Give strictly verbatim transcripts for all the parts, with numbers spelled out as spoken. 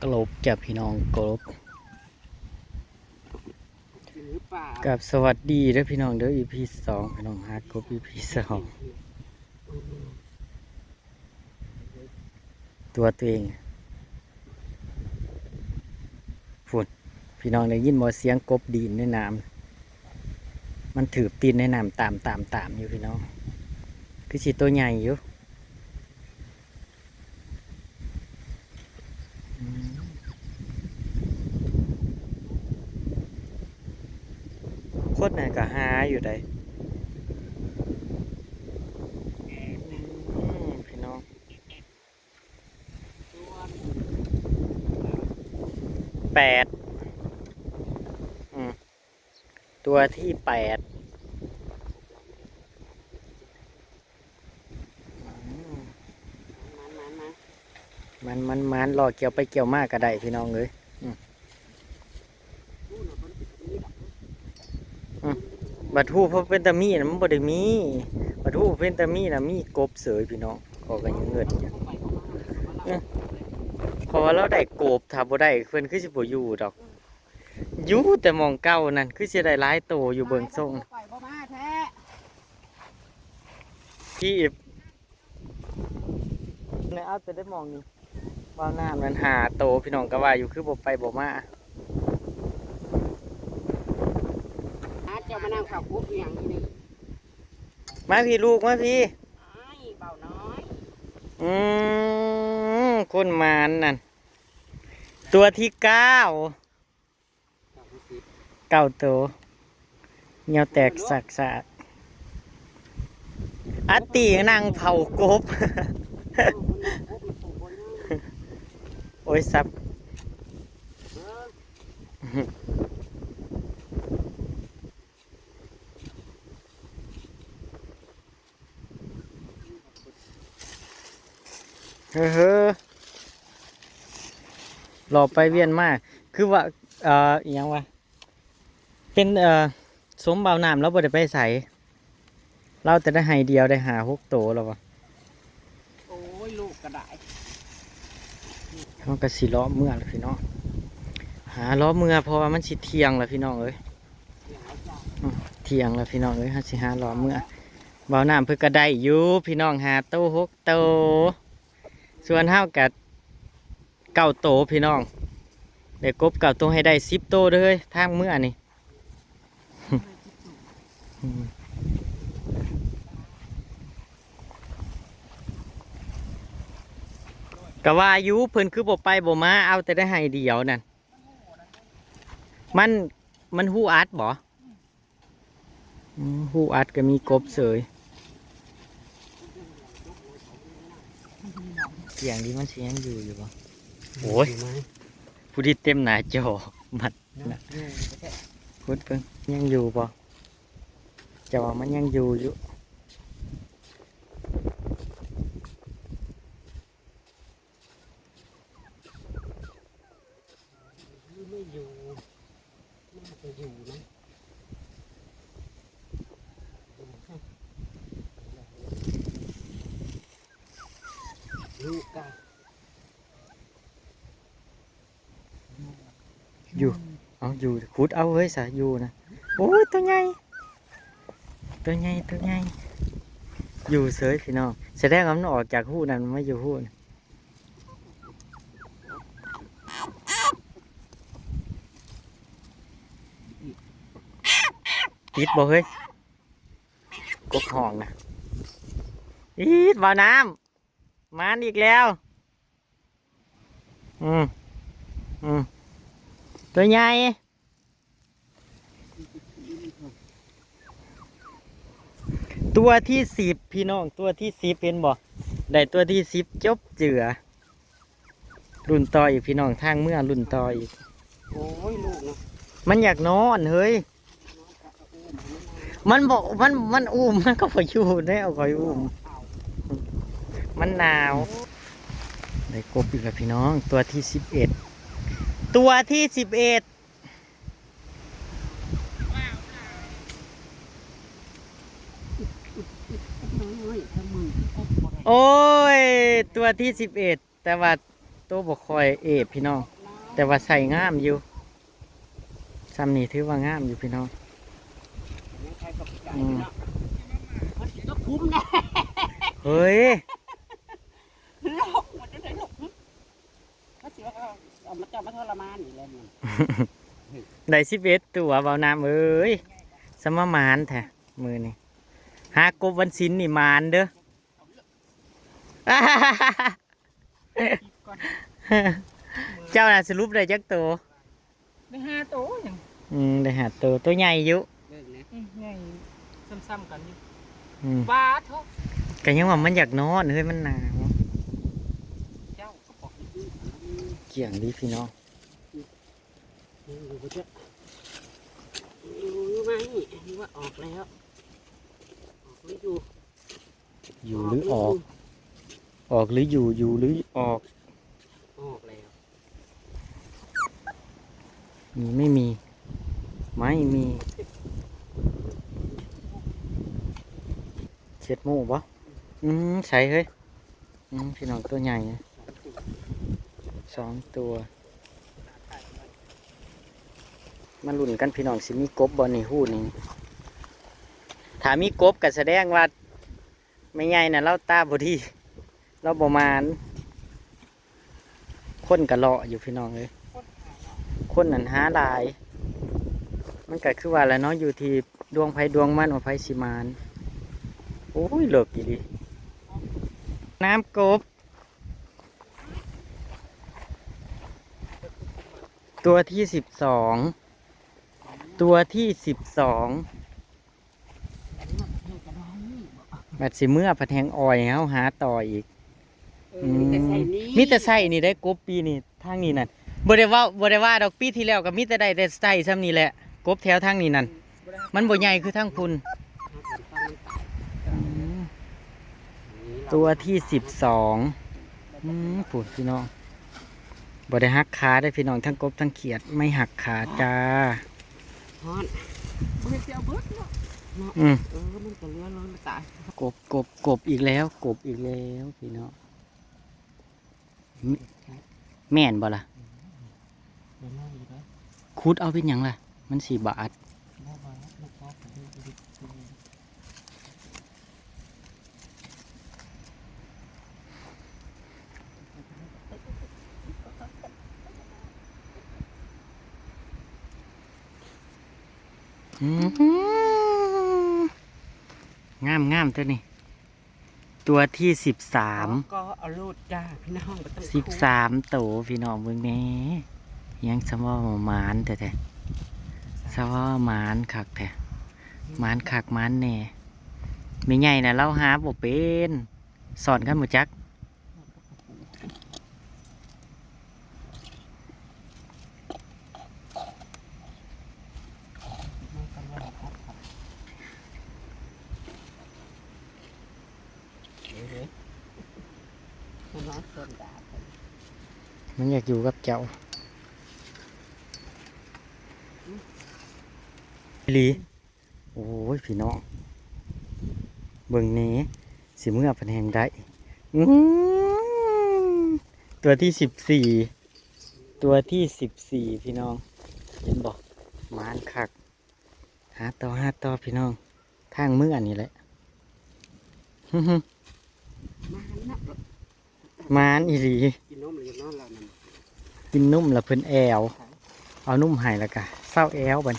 กลบจ้ะพี่น้องกลบ กับสวัสดีเด้อพี่น้องเด้อ อีพีสอง พี่น้องฮักกบ อีพีสอง ตัวตัวเอง พุ่น พี่น้องได้ยินบ่เสียงกบดินในน้ำ มันถืบตีนในน้ำตามตามตามอยู่พี่น้อง คือสิตัวใหญ่อยู่ อืม คนนั้นก็หาอยู่ได้ อืม พี่น้อง แปด อืม ตัวที่แปด อืม มัน มัน มัน มัน มัน มัน รอเกี่ยวไปเกี่ยวมาก็ได้พี่น้องเอ้ย อืม อืม บัดฮู้เพราะเป็นตามีน่ะมันบ่ได้มี บัดฮู้เป็นตามีน่ะมีกบเสยพี่น้อง ขอกันยังเงินอยู่ เออ เพราะว่าเราได้กบ ถ้าบ่ได้เพิ่นคือสิบ่อยู่ดอก อยู่แต่หม่องเก่านั่น คือสิได้หลายโตอยู่เบิ่งทรง ไปบ่มาแท้ พี่อิบ เนี่ยเอาแต่ได้หม่องนี้ บ่าวน้ำนั้นหาโต พี่น้องก็ว่าอยู่คือบ่ไปบ่มา หาเจ้ามานั่งเฝ้ากบอีหยังอยู่นี่ มาพี่ลูก มาพี่ อ้าย เบาน้อย อืม คนหมานนั่น ตัวที่เก้า เก้าตัว เหยี่ยวแตกสากๆ อัตตินั่งเผากบ โอ้ย สับ เฮ้อ เฮ้อ รอไปเวียนมา คือว่า เอ่อ อีหยังวะ เป็น เอ่อ สมบ่าวน้ำ ลาวบ่ได้ไปไส ลาวแต่ได้ไฮ่เดียว ได้ห้าหกโตแล้ววะ โอ้ย ลูกก็ได้ เฮาก็สิเลาะเมือแล้วพี่น้อง หาเลาะเมือ เพราะว่ามันสิเที่ยงแล้วพี่น้องเอ้ย อืม เที่ยงแล้วพี่น้องเอ้ย เฮาสิหาเลาะเมือ บ่าวน้ำเพิ่นก็ได้อยู่พี่น้อง ห้าโต หกโต ส่วนเฮาก็เก้าโตพี่น้อง ได้กบเก้าโต ให้ได้สิบโตเด้อเฮ้ย ทางเมือนี่ อืม ก็ว่าอยู่ เพิ่นคือบ่ไปบ่มา เอาแต่ได้ไฮ่เดียวนั่น มัน มันฮูอัดบ่ อืม ฮูอัดก็มีกบเสย เสียงดี มันสิยังอยู่อยู่บ่ โอ้ย อยู่ไหม ผู้ที่เต็มหน้าจอ มัน นะ นะ อยู่แท้ พุดเบิ่ง ยังอยู่บ่ เจ้าว่ามันยังอยู่อยู่ ไม่อยู่ น่าจะอยู่นะ ลูกกะ อยู่ เอาอยู่ ขุดเอาเฮ้ย สาอยู่นะ โอ้ย ตัวใหญ่ ตัวใหญ่ ตัวใหญ่ อยู่เสยพี่น้อง แสดงว่ามันออกจากฮูนั่นมาอยู่ฮูนี่ ติดบ่เฮ้ย กบห้องนะ อีด บ่าวน้ำ หมานอีกแล้ว อืม อืม ตัวใหญ่ ตัวที่สิบพี่น้อง ตัวที่สิบเห็นบ่ ได้ตัวที่สิบ จบเจือ รุ่นต่ออีกพี่น้อง ทางเมือรุ่นต่ออีก โอ้ย ลูกนะ มันอยากนอนเฮ้ย มันบอก มัน มันอุ้ม มันก็บ่อยู่แล้ว ข่อยอุ้ม มันหนาว ได้กบอีกแล้วพี่น้อง ตัวที่สิบเอ็ด ตัวที่สิบเอ็ด โอ้ย ตัวที่สิบเอ็ด แต่ว่า โตบ่ค่อยเอฟพี่น้อง แต่ว่าใส่งามอยู่ ซ้ำนี่ถือว่างามอยู่พี่น้อง อืม มันสิก็คุ้มนะ เฮ้ย หลอกมันจะได้หลอกมันสิว่าเอามาเจ้ามาทรมานนี่แหละมัน ได้สิบเอ็ดตัวเบาน้ำเอ้ย สมามานแท้มือนี่ หากบวันศิลป์นี่มานเด้อ เจ้าน่ะสรุปได้จักตัว ได้ห้าโตยัง อืม ได้หาตัว ตัวใหญ่อยู่ เบิ่งนะ อืมใหญ่ซ้ำๆกันอยู่ อืม ว้าเถอะ ก็ยังว่ามันอยากนอนเฮ้ย มันหนาว เจ้ากระป๋อง เกี่ยงดีพี่น้อง อยู่บ่เจ้าอยู่มานี่นี่ว่าออกแล้ว ออกไม่อยู่ อยู่หรือออก ออกหรืออยู่ อยู่หรือออก ออกแล้ว มีไม่มี ไม่มี เช็ดหมู่บ่ อืม ใส่เฮ้ย อืม พี่น้องตัวใหญ่นะ สองตัว มาลุ้นกันพี่น้องสิมีกบบ่นี่ฮู้นี่ ถ้ามีกบก็แสดงว่า แม่ใหญ่น่ะ เราตาบ่ดี เราบ่มาน คนก็เลาะอยู่พี่น้องเอ้ย คนนั้นหาหลาย มันก็คือว่าแหละเนาะ อยู่ที่ดวงไผดวงมันว่าไผสิมาน โอ้ย เลิกอีหลี น้ำกบ ตัวที่สิบสอง ตัวที่สิบสอง บัดสิเมื่อผัดแหงอ่อยเฮาหาต่ออีก เออมีแต่ใส่นี่ มีแต่ใส่นี่ได้กบปีนี่ทางนี้นั่น บ่ได้ว่า บ่ได้ว่าดอก ปีที่แล้วก็มีแต่ได้แต่ใส่ซ้ำนี่แหละ กบแถวทางนี้นั่น มันบ่ใหญ่คือทางพุ้น อืม ตัวที่สิบสอง อืม พุ้นพี่น้อง บ่ได้หักขาได้อพี่น้อง ทั้งกบทั้งเขียด ไม่หักขาจ้า ฮ้อน บ่เฮ็ดสิเอาเบิดเนาะ อืม เออมันก็เลือดร้อนมาตาย กบ กบ กบอีกแล้ว กบอีกแล้วพี่น้อง แม่นบ่ล่ะ เดี๋ยวนั่งอยู่นะ ขุดเอาเป็นหยังล่ะ มันสิบาด ได้มาแล้วลูกพ่อผมได้ยิน อืม งามงามตัวนี้ ตัวที่สิบสาม ก็เอาโลดจ้าพี่น้องบ่ต้อง สิบสามโตพี่น้องเบิ่งแหน่ ยังสะเว้าหมานแท้ๆ สะเว้าหมานคักแท้ หมานคักหมานแหน่ แม่ใหญ่น่ะ เราหาบ่เป็น สอนกันบ่จัก มันก็ลองเอาผักเดี๋ยวๆมันร้อนเกินดาบ มันอยากอยู่กับเจ้า อีหลี โอ้ย พี่น้อง เบิ่งแหน่ สิเมื่อผัดแหงได้ อืม ตัวที่สิบสี่ ตัวที่สิบสี่ พี่น้อง เห็นบ่ หมานคัก หาต่อ หาต่อ พี่น้อง ทางเมือนี่แหละ มาหันนับหรอก หมานอีหลี กินนมเลยนอนแล้วนั่น กินนมแล้วเพิ่นแอว เอานมให้แล้วกะเซาแอวบัด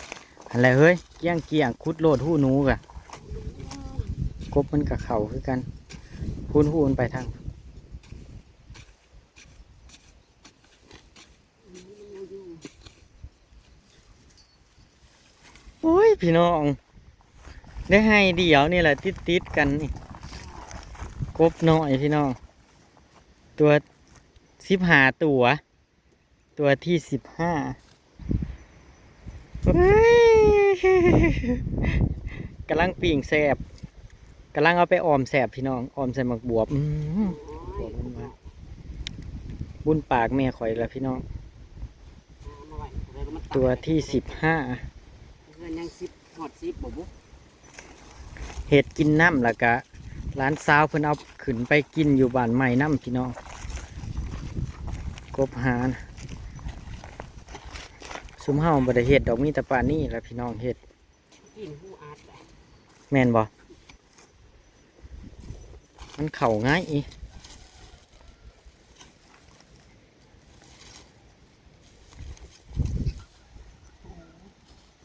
อันแหละเฮ้ย เกี้ยงเกี้ยง ขุดโลดฮูหนูกะ กบมันกะเข้าคือกัน ฮูนฮูมันไปทาง โอ้ย พี่น้อง ได้ให้เดียวนี่แหละ ติดติดกันนี่ กบน้อยพี่น้อง ตัวสิบห้าตัว ตัวที่สิบห้า เฮ้ย กำลังปิ้งแซ่บ กำลังเอาไปออมแซ่บพี่น้อง ออมใส่หมากบวบ อืม บวบมันมา บุญปากแม่ข่อยละพี่น้อง ตัวที่สิบห้า เพื่อนยังสิบหอดสิบบ่บุ เฮ็ดกินน้ำแล้วกะ หลานสาวเพิ่นเอาขึ้นไปกินอยู่บ้านใหม่น้ำพี่น้อง กบหานะ ซุมเฮาบ่ได้เฮ็ดดอก มีแต่ปานนี้ล่ะพี่น้องเฮ็ด กินหูอัดแหละ แม่นบ่ มันเข้าง่ายอี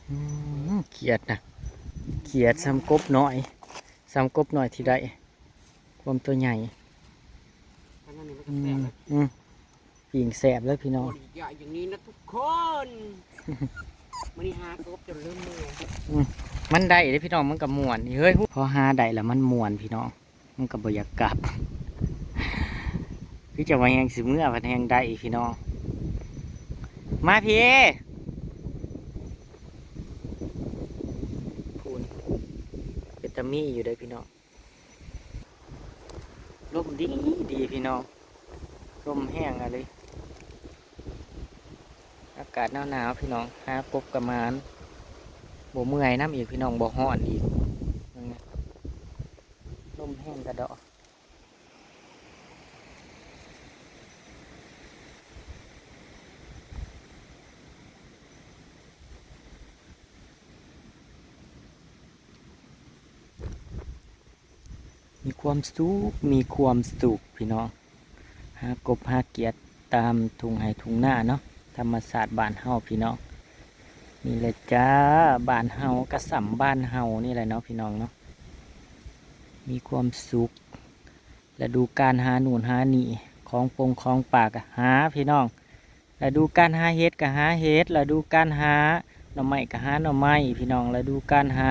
อืม เขียดนะ เขียดส่ำกบน้อย ส่ำกบน้อยที่ได้ ความตัวใหญ่ อันนั้นนี่มันก็แซ่บนะ อืม อืม ปิ้งแซ่บเลยพี่น้อง โอ้ย อย่าอย่างนี้นะทุกคน มื้อนี้หากบจนลืมเมือ อืม มันได้เด้พี่น้อง มันก็ม่วนนี่ เฮ้ย พอหาได้แล้วมันม่วนพี่น้อง มันก็บ่อยากกลับ คือจะว่าแฮงสิเมือ พัดแฮงได้อีกพี่น้อง มาพี่ พูน เป็นตามีอยู่เด้อพี่น้อง ลมดีดีพี่น้อง ลมแฮงอะเลย อากาศหนาวๆ พี่น้อง หากบกะหมาน บ่เมื่อยนำอีกพี่น้อง บ่ฮ้อนอีก ลมแฮงกะดอก มีความสุข มีความสุขพี่น้อง หากบหาเขียดตามทุ่งไร่ทุ่งนาเนาะ ธรรมชาติบ้านเฮาพี่น้อง นี่แหละจ้า บ้านเฮากะส่ำบ้านเฮานี่แหละเนาะพี่น้องเนาะ มีความสุข ฤดูกาลหานู่นหานี่ ของปงของป่ากะหาพี่น้อง ฤดูกาลหาเห็ดกะหาเห็ด ฤดูกาลหาหน่อไม้กะหาหน่อไม้พี่น้อง ฤดูกาลหา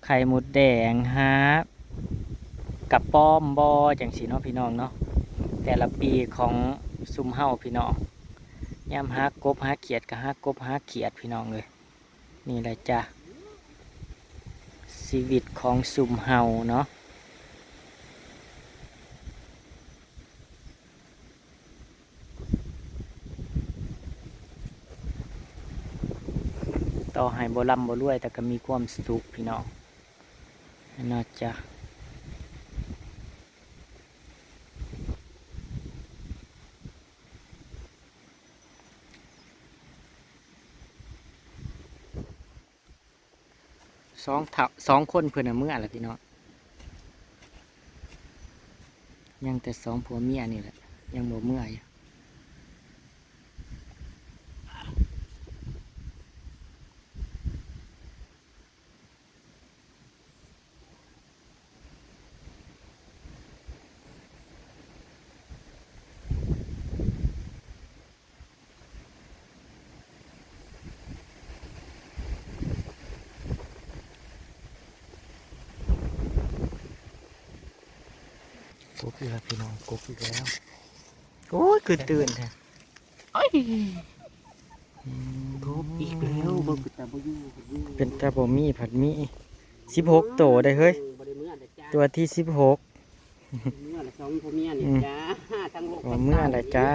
ไข่มดแดง หากะป๋อมบ่ จั่งซี้เนาะพี่น้องเนาะ แต่ละปีของซุมเฮาพี่น้อง ยามหากบหาเขียดกะหากบหาเขียดพี่น้องเอ้ย นี่แหละจ้ะ ชีวิตของซุมเฮาเนาะ ต่อให้บ่ร่ำบ่รวย แต่ก็มีความสุขพี่น้อง เนาะจ้ะ สองเฒ่า สองคนเพิ่นน่ะเมือแล้วพี่น้อง ยังแต่สองผัวเมียนี่แหละ ยังบ่เมืออยู่ กบอีกแล้วพี่น้อง กบอีกแล้ว โอ้ย คือตื่นแท้ เอ้ย อืม กบอีกแล้ว เบิ่งเป็นตาบ่อยู่ เป็นตาบ่มีผัดมี สิบหกโตได้เฮ้ย บ่ได้เมือแล้วจ้า ตัวที่สิบหก เมือละสองผัวเมียนี่ อืม จ้า ทั้งลูก บ่เมือแล้วจ้า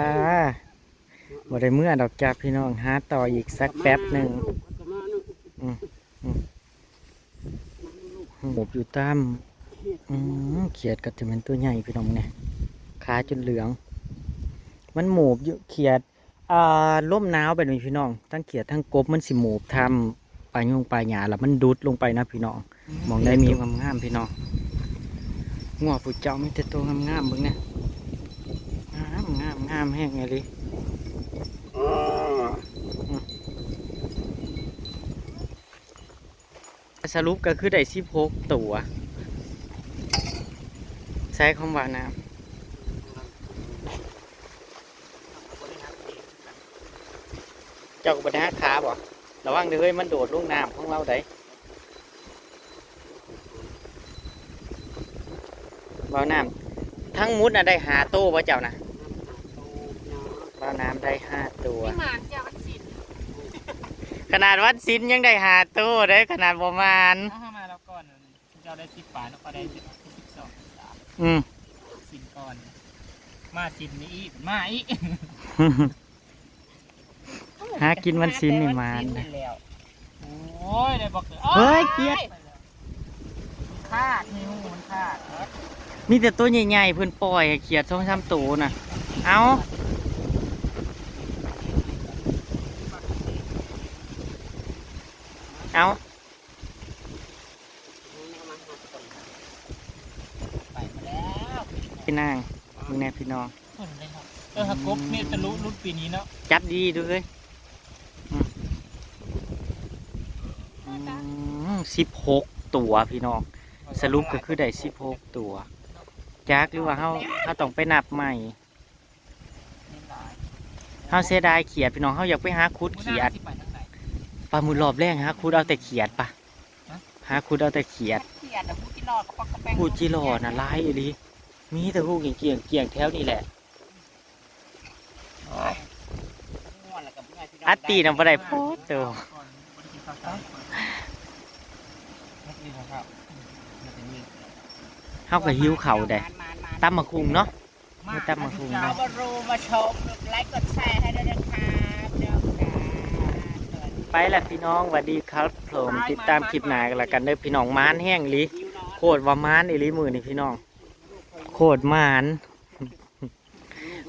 บ่ได้เมือดอกจ้าพี่น้อง หาต่ออีกสักแป๊บหนึ่ง ลูกก็มาเนาะ อืม อืม หมูบอยู่ตาม อืม เขียดก็จะเป็นตัวใหญ่พี่น้องเนี่ย ขาจนเหลือง มันหมูบอยู่ เขียด อ่า ลมหนาวแบบนี้พี่น้อง ทั้งเขียดทั้งกบมันสิหมูบทำป่ายุงป่าหญ้า แล้วมันดุดลงไปนะพี่น้อง หม่องใดมีงามๆพี่น้อง งัวผู้เจ้ามีแต่ตัวงามๆ เบิ่งเนี่ย งาม งาม งามแฮงอีหลี อืม สรุปก็คือได้สิบหกตัว ใช้คำว่าน้ำ เจ้าก็บ่ได้หักขาบ่ ระวังเด้อเฮ้ย มันโดดลงน้ำของเราได้ เบาน้ำ ทั้งหมดน่ะได้ห้าโตบ่เจ้านะ เบาน้ำได้ห้าตัว ไม่หมานจ้ะ วันศีล ขนาดวันศีลยังได้ห้าโตเด้ ขนาดบ่หมาน เอาเข้ามาแล้วก่อน เจ้าได้สิบปลายแล้วก็ได้สิบ สิบสอง สิบสาม อืม ศีลก่อน มาศีลนี้อีก มาอีก หากินวันศีลนี่หมาน วันศีลนี่แล้ว โอ้ย ได้บอกเถอะ เฮ้ย เขียด ขาด นิ้วมันขาด มีแต่ตัวใหญ่ๆ เพิ่นปล่อยให้เขียดสองสามตัวน่ะ เอา เอา ไปมาแล้ว พี่นาง มึงแน่พี่น้อง เออ หากบนี่จะรู้รุ่นปีนี้เนาะ จับดีดูเฮ้ย อืม อืม สิบหกตัวพี่น้อง สรุปก็คือได้สิบหกตัว จักหรือว่าเฮา เฮาต้องไปนับใหม่ เฮาเสียดายเขียดพี่น้อง เฮาอยากไปหาขุดเขียด ปลาหมึกรอบแรกหาขุดเอาแต่เขียดปะ หาขุดเอาแต่เขียด เขียดอะ ผู้จิหล่อกับปลากระแปง ผู้จิหล่อน่ะหลายอีหลี มีแต่ผู้เก่งๆ เกี่ยงแถวนี่แหละ อัตตีนำบ่ได้โพดตัว เฮาก็หิวข้าวได้ ตำบักหุ่งเนาะ มีตำบักหุ่ง เอา เนาะ มาดูมาชม กดไลค์กดแชร์ให้ด้วยนะคะ เจอกัน ไปละพี่น้อง สวัสดีครับผม ติดตามคลิปหน้ากันละกันเด้อพี่น้อง หมานแฮงอีหลี โคตรว่ามานอีหลีมื้อนี้พี่น้อง โคตรหมาน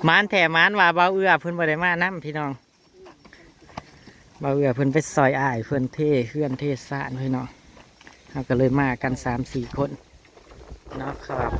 หมานแท้หมานว่า บ่าวเอื้อเพิ่นบ่ได้มานำพี่น้อง บ่าวเอื้อเพิ่นไปซอยอ้ายเพิ่นเทเฮือนเทซานพี่น้อง เฮาก็เลยมากันสามสี่คนเนาะครับ